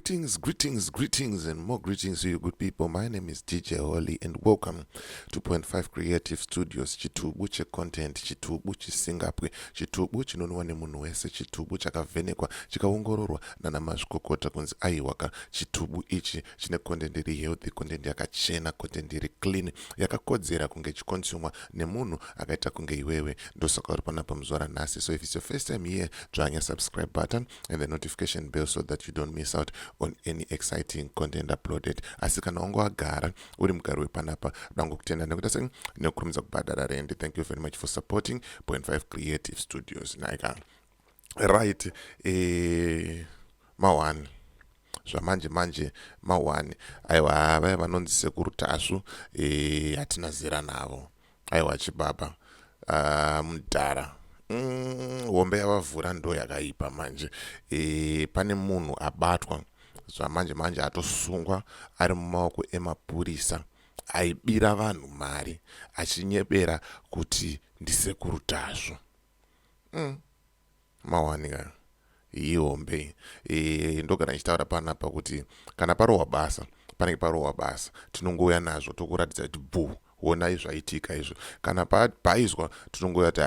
Greetings, greetings, greetings, and more greetings to you good people. My name is DJ Holly, and welcome to Point 5 Creative Studios. Chitubu checontent, chitubu chisingapwe, chitubu chinonwa nemunhu wese, chitubu chakavhenekwa, chikaongororwa nana mazvikokota kunzi aiwaka, chitubu ichi chine content iri healthy, content yakachena, content iri clean, yakakodzera kunge ichiconsumwa nemunhu akaita kunge iwewe. Ndosaka uri panapa muzuva ranhasi. So if it's your first time here, dzvanya subscribe button and the notification bell so that you don't miss out on any exciting content uploaded. Asi kana wanga wagara uri mugari wepanapa, dangokutenda nekuita sei, nekukurumidza kubhadhara rendi. Thank you very much for supporting Point 5 Creative Studios. Naika, right, ma1 zvamanje manje ma1. Aiwa, vaya vanonzi Sekuru Tasvu, hatina zera navo. Aiwa, chibaba, mudhara, hombe yavavhura ndo yakaipa manje. Pane munhu abatwa zvamanje manje, atosungwa, ari mumaoko emapurisa, aibira vanhu mari achinyebera kuti ndiSekuru Tasvu. Mawanika ihombe. Ndogara ndichitaura panapa kuti kana parohwa basa, panenge parohwa basa, tinongouya nazvo tokuratidza kuti bhu, honai zvaitika izvo. Kana pabhaizwa, tinongouya kuti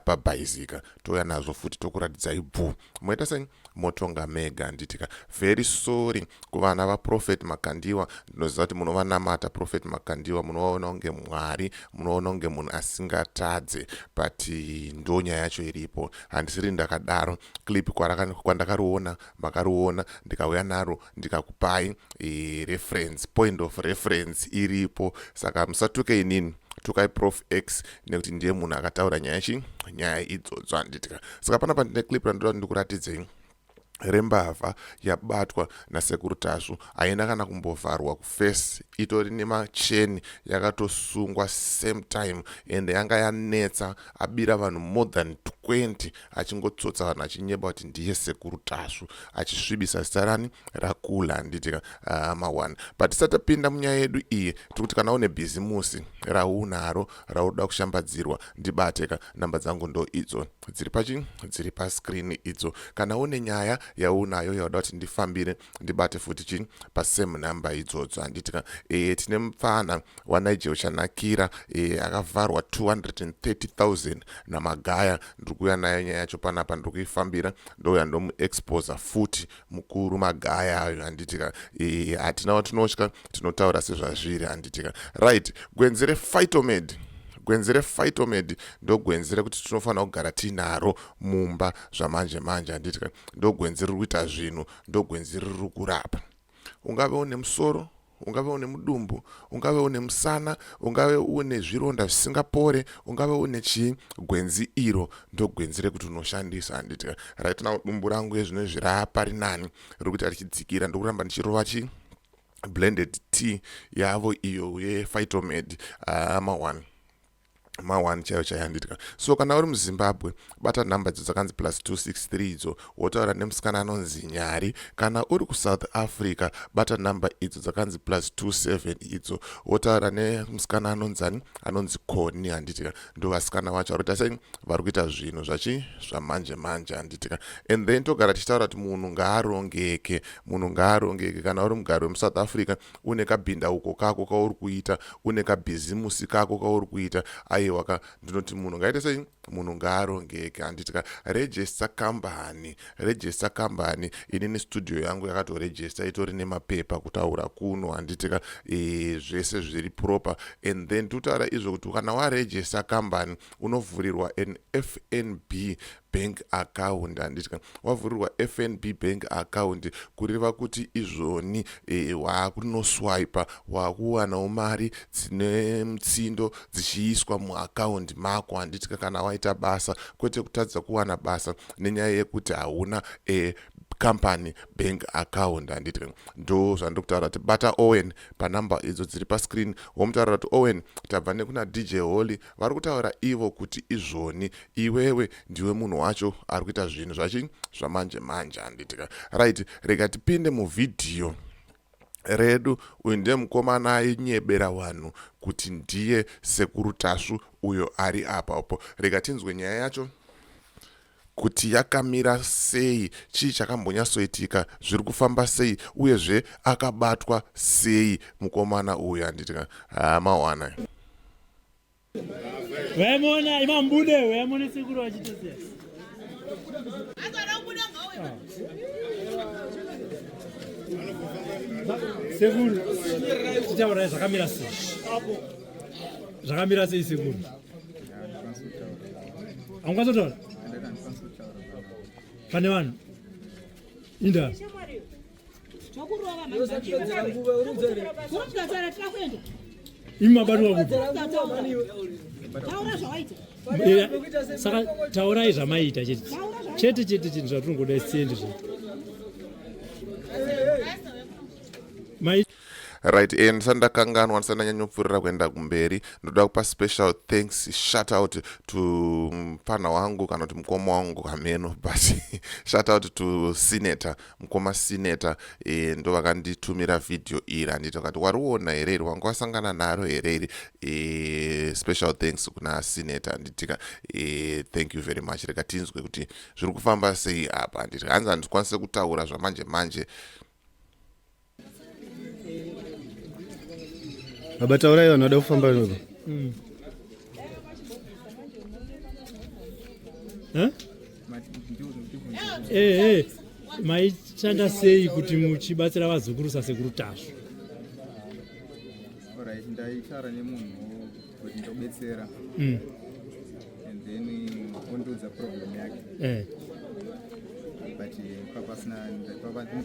pabhaizika, touya nazvo futi tokuratidzai bhu, moita sei, motonga mega, handitika? Very sorry kuvana vaProphet Makandiwa. Ndinoziva kuti munovanamata Prophet Makandiwa, munovaona kunge Mwari, munoona kunge munhu asingatadze, but ndo nyaya yacho iripo. Handisiri ndakadaro. Clip kwandakariona, makariona, ndikauya naro, ndikakupai reference, point of reference iripo. Saka musatuke inini, tukai Prof X, nekuti ndiye munhu akataura nyaya chi nyaya idzodzo, handitika? Saka panapa ndine clip randoda ndikuratidzei rembavha yabatwa naSekuru Tasvu. Haina kana kumbovharwa kuface, itori nemacheni, yakatosungwa same time, ende yanga yanetsa. Abira vanhu more than 20, achingotsotsa vanhu, achinyeba kuti ndiye Sekuru Tasvu, achisvibisa zita rani rakula, handitika? Ma1, but tisati tapinda munyaya yedu iyi, tiri kuti kana une bhizimusi raunaro raunoda kushambadzirwa, ndibateka. Namba dzangu ndo idzo dziri pachi dziri pascreen idzo. Kana une nyaya yaunayo yauda kuti ndifambire, ndibate futi chi pasame number idzodzo, handitika? Tine mupfana waNigel Chanakira, akavharwa 230 000 naMagaya. Ndiri kuuya nayo nyaya yacho panapa, ndiri kuifambira, ndouya ndomuexposa futi mukuru Magaya ayo, handitika? Hatina watinotya, tinotaura sezvazviri, handitika? Right, gwenzi rePhytomed. Gwenzi rePhytomed ndo gwenzi rekuti tinofanira kugara tiinaro mumba zvamanje manje, handitika? Ndo gwenzi riri kuita zvinhu, ndo gwenzi riri kurapa. Ungave une musoro, ungave une mudumbu, ungave une musana, ungave une zvironda zvisingapore, ungave une chii, gwenzi iro ndo gwenzi rekuti unoshandisa, handitika? Right now dumbu rangu ezvino izvi raapari nani, riri kuita richidzikira. Ndokuramba ndichirova chi blended tea yavo iyo yePhytomed. Ma1 ma1 chaiyo chaiyo, handitika? So kana uri muZimbabwe, bata nhamba idzo dzakanzi +263 idzo, wotaura nemusikana anonzi Nyari. Kana uri kuSouth Africa, bata nhamba idzo dzakanzi +27 idzo, wotaura nemusikana anonzani, anonzi Koni, handitika? Ndo vasikana vacho vari kuita sei, vari kuita zvinhu zvachi zvamanje manje, handitika? And then togara tichitaura kuti munhu ngaarongeke, munhu ngaarongeke. Kana uri mugari wemuSouth Africa, une kabhindauko kako kauri kuita, une kabhizimusi kako kauri kuita, aiwa ka, ndinoti munhu ngaite sei, munhu ngaarongeke, handitika? Register kambani, register kambani. Inini studio yangu yakatoregister, itori nemapepa kutaura kuno, handitika? Zvese zviri proper. And then totaura izvo kuti kana waregister kambani, unovhurirwa an FNB bank account, handitika? Wavhurirwa FNB bank account, kureva kuti izvoni wakunoswipa, wakuwanawo mari dzine mutsindo dzichiiswa muakaundi mako, handitika? Kana waita basa, kwete kutadza kuwana basa nenyaya yekuti hauna company bank account, handiti? Ndo zvandiri kutaura kuti bata Owen panhamba idzo dziri pascreen, womutaurira kuti, "Owen, tabva nekuna DJ Holly, vari kutaura ivo kuti izvoni iwewe ndiwe munhu wacho ari kuita zvinhu zvachi zvamanje manje," handitika? Right, rega tipinde muvhidhiyo redu. Uyu ndiye mukomana ainyebera vanhu kuti ndiye Sekuru Tasvu uyo ari apapo. Rega tinzwe nyaya yacho. Kuti yakamira sei, chii chakambonyatsoitika, zviri kufamba sei, uyezve akabatwa sei mukomana uyu handiti ka haa mawana. Wemona imambude wemona sekuru vachitosiya. Sekuru titaurai zvakamira sei? Zvakamira sei sekuru? Haungwanisi kutaura? Pane vanhu. Inda. Imi mabatwa kupi? Saka taurai zvamaiita chete. Chete chete chinhu zvatinongoda isiende zvedu. Mai Right, eh, ndisati ndakanganwa, ndisati ndanyanyopfuurira kuenda kumberi, ndoda kupa special thanks, shout out to mupfanha wangu kana kuti mukoma wangu hameno, but shout out to Senator, mukoma Senator, eh, ndo vakanditumira video iri, handiti vakati wariona here iri, wanga wasangana naro here iri, eh, special thanks kuna Senator, handitika, eh, thank you very much. Rega tinzwe kuti zviri kufamba sei apa, handiti hanzi handikwanise kutaura zvamanje manje. Baba taurai vanhu vada kufamba baba. Eh? Eh, eh. Maishanda sei kuti muchibatsira vazukuru sasekuru Tasvu? Alright, ndaitaura nemunhu kuti ndobetsera and then ondiudza problem yake eh. But papasina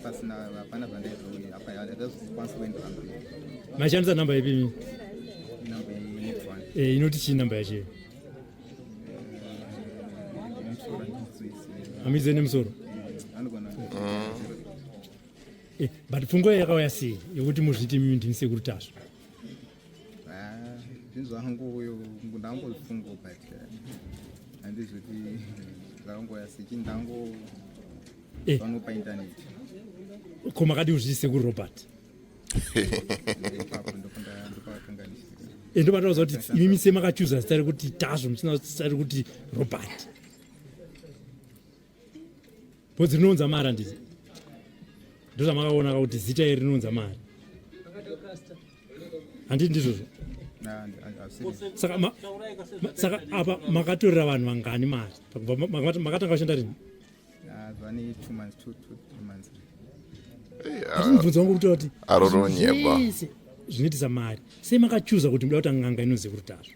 pasina hapana zvandaizoakwanisa kuendera mberi. Maishandisa namba ipi imi? Namba yenext one. Eh, inoti chii namba yacho? Amidze nemusoro. Anogona. Eh, but pfungwa yakauya sei yekuti muzviti imi ndini sekuru Tasvu? Zvinhu zvangu uyo ndangofunga but handizoti zvakangoya sechi ndango Eh. pano painternet. Ko makadi kuzviti sekuru Robert? Ipapo ndopakakanganisika. Eh, ndopatauza kuti imimi sei makachuza zita rekuti Tasvu musina zita rekuti Robert? Bhodzi rinounza mari handiti? Ndozvamakaona kuti zita iri rinounza mari. Handiti ndizvozvo? Saka saka apa makatorera vanhu vangani mari? Makatanga kushanda rini? Zvane 2 months, 2, 2, 3 months. Ati mubvunzo wangu kutaura kuti Aroronyeba. zvese zvinoitisa mari. Sei makachuza kuti muda kuti n'anga inonzi sekuru Tasvu?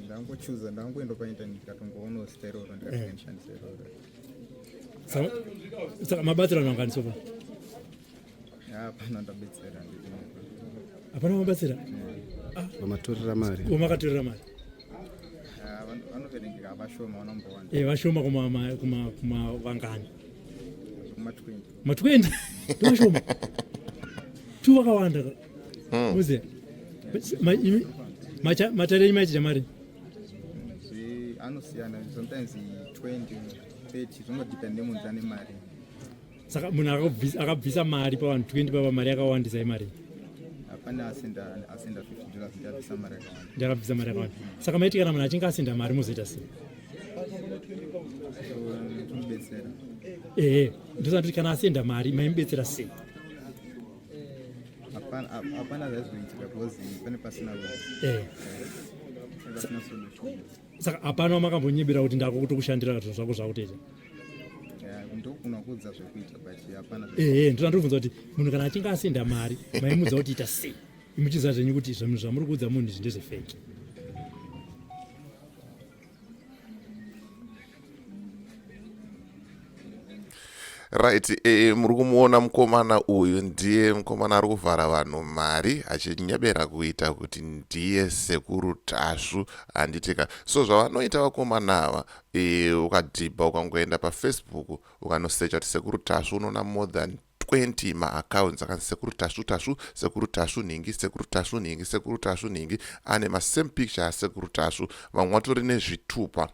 Ndangochuza, ndangoenda painternet ndikatongoona zita iroro ndikatoshandisa iroro. Saka mabatsira vanhu vangani so far? Hapana ndabetsera. Hapana mabatsira? Vamatorera mari. Vamakatorera mari? Vanoverengeka vashoma vanombowanda. Eh, vashoma kuma kuma kuma vangani? Kuma 20. Ma 20? Ndovashoma. Tu vakawanda. Muziya. Matare enyu maichidya mari? Anosiyana sometimes 20, 30 zvingodepend nemunhu ane mari. Saka munhu akabvisa mari pavanhu 20 pava mari yakawandisa imari? Hapana asenda 50 dollars ndakabvisa mari yakawanda. Ndakabvisa mari yakawanda. Saka maiti kana munhu achinge asenda mari mozoita sei? Tomubetsera. Ehe, ndosati kana asenda mari maimubetsera sei? Hapana zvaizoitika because pane pasina Eh. pasina solution. Saka hapana wamakambonyebera kuti ndako kutokushandira zvinhu zvako zvakutoita? Ndokuna kuudza zvekuita but hapana. Ehe, ndinotobvunza kuti munhu kana achinge asenda mari maimuudza kuti ita sei? Imuchiziva zvenyu kuti zvinhu zvamuri kuudza munhu izvi ndezvefake. Right, eh, muri kumuona mukomana uyu ndiye mukomana ari kuvhara vanhu mari achinyebera kuita kuti ndiye sekuru Tasvu, handitika? So zvavanoita vakomana ava, eh, ukadhibha ukangoenda paFacebook ukanosecha kuti sekuru Tasvu unoona more than 20 maaccounts akanzi sekuru Tasvu Tasvu, sekuru Tasvu nhingi, sekuru Tasvu nhingi, sekuru Tasvu nhingi, ane masame picture asekuru Tasvu. Vamwe vatori nezvitupa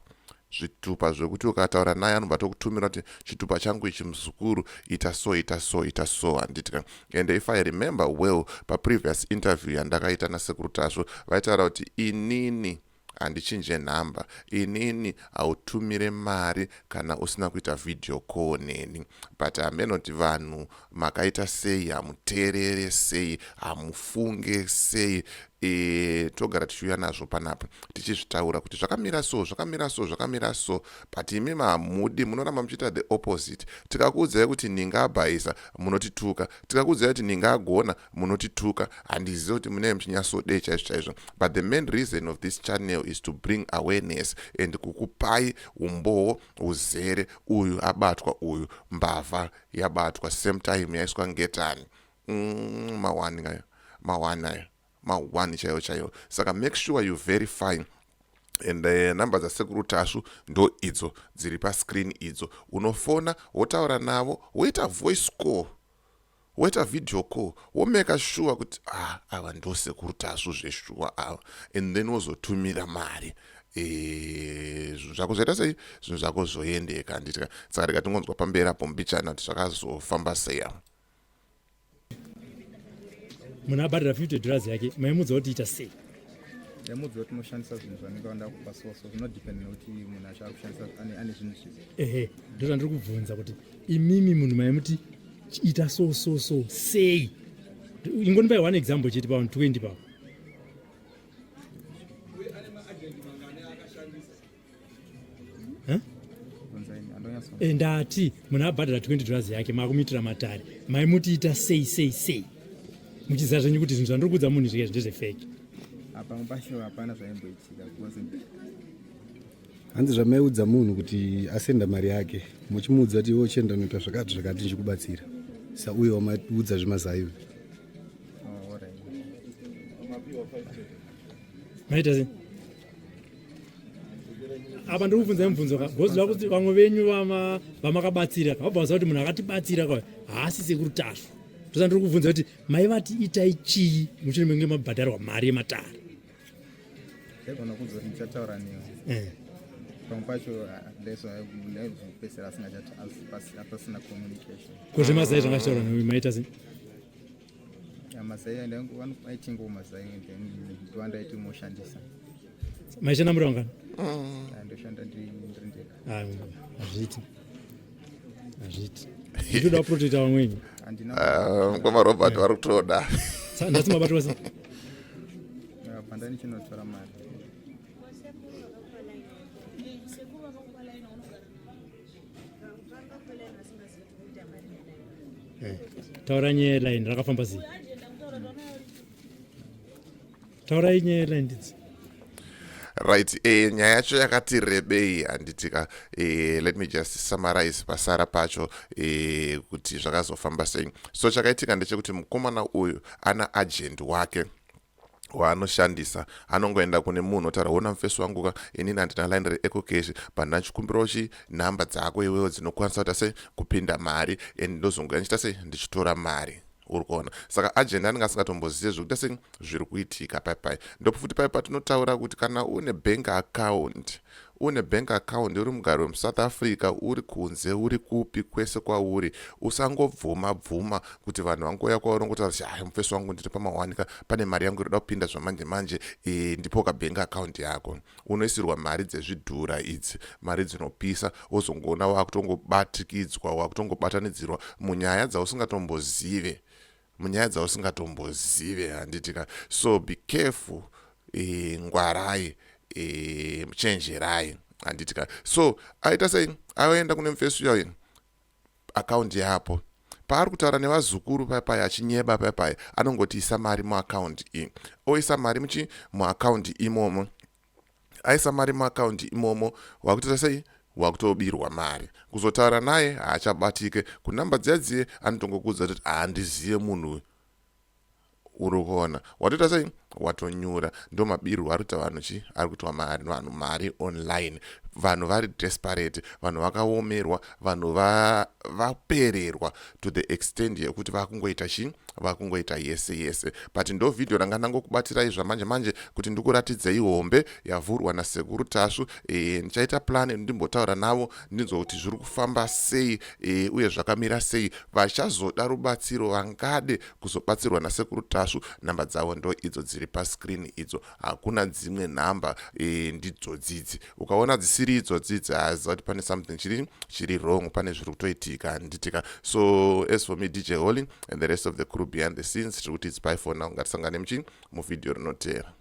zvitupa zvekuti ukataura naye anobva tokutumira kuti chitupa changu ichi muzukuru, ita so ita so ita so, handitika? And if I remember well, paprevious interview yandakaita nasekuru Tasvu vaitaura kuti inini Handichinje nhamba inini. Hautumire mari kana usina kuita video call neni. But hamenoti vanhu makaita sei, hamuteerere sei, hamufunge sei. Togara tichiuya nazvo panapa tichizvitaura kuti zvakamira so, zvakamira so, zvakamira so, but imimi hamudi, munoramba muchiita the opposite. Tikakuudzai kuti ningabhaisa, munotituka. Tikakuudzai kuti ningagona, munotituka. Handizivi kuti munee muchinyatsodei chaizvo chaizvo, but the main reason of this channel is to bring awareness and kukupai umbowo uzere. Uyu abatwa, uyu mbavha yabatwa, same time yaiswa ngetani. Mawani ayo, mawani ayo, mawani chaiwo chaiwo. Saka make sure you verify. And namba dzaSekuru Tasvu ndo idzo dziri pascreen idzo. Unofona, wotaura navo, woita voice call, woita video call, womeka sure kuti, ah, ava ndo Sekuru Tasvu zveshuwa ava, and then wozotumira mari. Zvinhu zvako zvaita sei, zvinhu zvako zvoendeka, handiti? Saka tikatingonzwa pamberi apo mbichana kuti zvakazofamba sei ava. Munhu abhadhara $50 yake, maimudza kuti ita sei? Ndaimudza kuti unoshandisa zvinhu zvanenge vanda kupa, so so zvinodependa nekuti munhu acho ari kushandisa ane zvinhu zvipi. Ehe, ndozvandiri kubvunza kuti imimi munhu maimuti ita so so so sei? Ingonipai one example chete pavanhu 20 pavo. Huh? Bvunzaini, andonyatso. Ndati munhu abhadhara $20 yake, makumuitira matare, maimuti ita sei sei sei, muchiziva zvenyu kuti zvinhu zvandiri kuudza munhu zvike ndezvefake? Apa pacho hapana zvaimboitika because Hanzi zvamaiudza munhu kuti asenda mari yake, muchimuudza kuti iwe uchienda unoita zvakati zvakati, ndichikubatsira, sauye wamaudza zvemazai uyu. Oh, alright. Maita sei apa? Ndiri kubvunzai mubvunzo ka, goziva kuti vamwe venyu vamakabatsira ka, vabva vaziva kuti munhu akatibatsira ka haasi Sekuru Tasvu. Ndosa ndiri kubvunza kuti maivati itai chii mushure menge mabhadharwa mari yematare? Ndaigona kunzi kuti ndichataura newe. Pamwe pacho ndaizopedzisira pasina communication. Ko zvemazai zvanga zvitaura newe, maita sei? Mazai aitingawo mazai, then ndoandaiti moshandisa. Maishanda muri vangani? Ndoshanda ndiri ndega. Hazviiti, hazviiti, ndinoda kuprotecta vamweni. Handina. Ah, mukoma Robert vari kutoda. Ndati mabatwa sei? Pandani chinotora mari. Sekuru vakakupa line unogara vakakupa line vasingazivi kuti kuita mari neline. Taura nyaya yeline, rakafamba sei? Taurai nyaya yeline ndidzi. Right, nyaya yacho yakati rebei, handitika? Let me just summarize pasara pacho kuti zvakazofamba sei. So chakaitika ndechekuti mukomana uyu ana agent wake waanoshandisa. Anongoenda kune munhu, otaura, "Ona mufesi wangu ka, inini handina line reEcoCash, but ndachikumbirawo chi nhamba dzako iwewo dzinokwanisa kuita sei kupinda mari, and ndozongoya ndichiita sei, ndichitora mari." Uri kuona? Saka agent anenge asingatombozive zvekuita sei, zviri kuitika paipai. Ndofuti pai patinotaura kuti kana une bank account, une bank account, uri mugari wemuSouth Africa, uri kunze, uri kupi kwese kwauri, usangobvuma bvuma kuti vanhu vangouya kwauri ongotaura kuti, "Hai, mufesi wangu, ndiri pamawanika, pane mari yangu inoda kupinda zvamanje manje, ndipo kabank account yako." Unoisirwa mari dzezvidhura idzi, mari dzinopisa, wozongoona wakutongobatikidzwa, wakutongobatanidzirwa munyaya dzausingatombozive, munyaya dzausingatombozive, handitika? So be careful. Ngwarai, chenjerai, handitika? So aita sei? Aenda kune mufesi uyayo, akaunti yapo. Paari kutaura nevazukuru paipai, achinyeba paipai, anongoti isa mari muakaunti iyi. Oisa mari muchi muakaunti imomo. Aisa mari muakaunti imomo, wakutoita sei? Wakutobirwa mari. Kuzotaura naye haachabatike kunhamba dziya dziye, anotongokuudza kuti handizive munhu uyu. Uri kuona? Watoita sei? Watonyura. Ndo mabirwo ari kuita vanhu chi, ari kuitwa mari, vanhu mari online. Vanhu vari desperate, vanhu vakaomerwa, vanhu vapererwa to the extent yekuti vakungoita chi, vakungoita yese yese. But ndo vhidhiyo ranga ndangokubatirai zvamanje manje kuti ndikuratidzei hombe yavhurwa naSekuru Tasvu. Ndichaita plan ndimbotaura navo, ndinzwa kuti zviri kufamba sei, uye zvakamira sei. Vachazoda rubatsiro, vangade kuzobatsirwa naSekuru Tasvu, namba dzavo ndo idzo dziri. pascreen idzo. Hakuna dzimwe nhamba, ndidzodzidzi. Ukaona dzisiri idzodzidzi, haziva kuti pane something chiri wrong, pane zviri kutoitika, handitika? So as for me, DJ Holly, and the rest of the crew behind the scenes, tiri kuti it's bye for now. Ngatisangane muchi muvhidhiyo rinoteera.